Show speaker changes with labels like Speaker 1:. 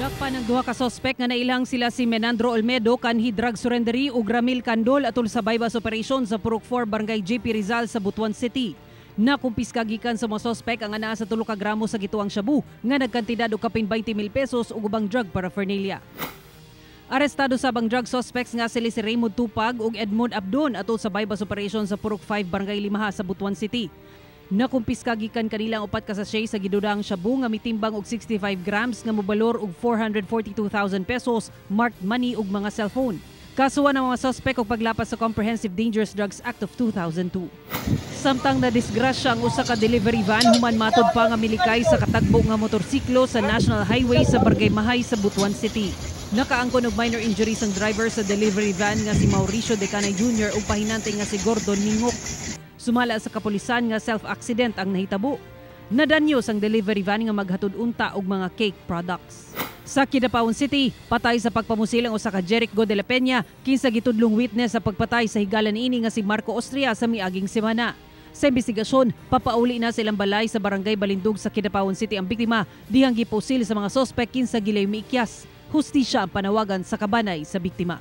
Speaker 1: Gidakpan ang duha ka sospek nga nailang sila si Menandro Olmedo, kanhi drug surrendery, ug Ramil Candol atol sa buy-bust operation sa Purok 4, Barangay JP Rizal sa Butuan City. Nakumpiska gikan sa mga sospek ang anaa sa 3 ka gramo sa gituang shabu nga nagkantidad og kapin 20 mil pesos ug ubang drug paraphernalia. Arestado sa bang drug suspects nga sila si Raymond Tupag ug Edmond Abdon atol sa buy-bust operation sa Purok 5, Barangay Limaha sa Butuan City. Nakumpiska gikan kanila ang 4 ka sachet sa gidudang shabu nga mitimbang og 65 grams nga mobalor og 442,000 pesos, marked money ug mga cellphone. Kasuhan ang mga suspect og paglapas sa Comprehensive Dangerous Drugs Act of 2002. Samtang nadisgrasya ang usa ka delivery van human matod pa nga milikay sa katagbo nga motorsiklo sa National Highway sa Barangay Mahay sa Butuan City. Nakaangkon og minor injuries ang driver sa delivery van nga si Mauricio Decanay Jr. ug pahinante nga si Gordon Mingok. Sumala sa kapulisan nga self-accident ang nahitabo. Nadanyo sang delivery van nga maghatod unta og mga cake products. Sa Kidapawan City, patay sa pagpamusil ang usa ka Jeric Go de la Peña kinsa gitudlong witness sa pagpatay sa higala niini nga si Marco Austria sa miaging semana. Sa investigasyon, papauli na sa ilang balay sa Barangay Balindog sa Kidapawan City ang biktima dihang gipusil sa mga sospek kinsa gilay miikyas. Hustisya ang panawagan sa kabanay sa biktima.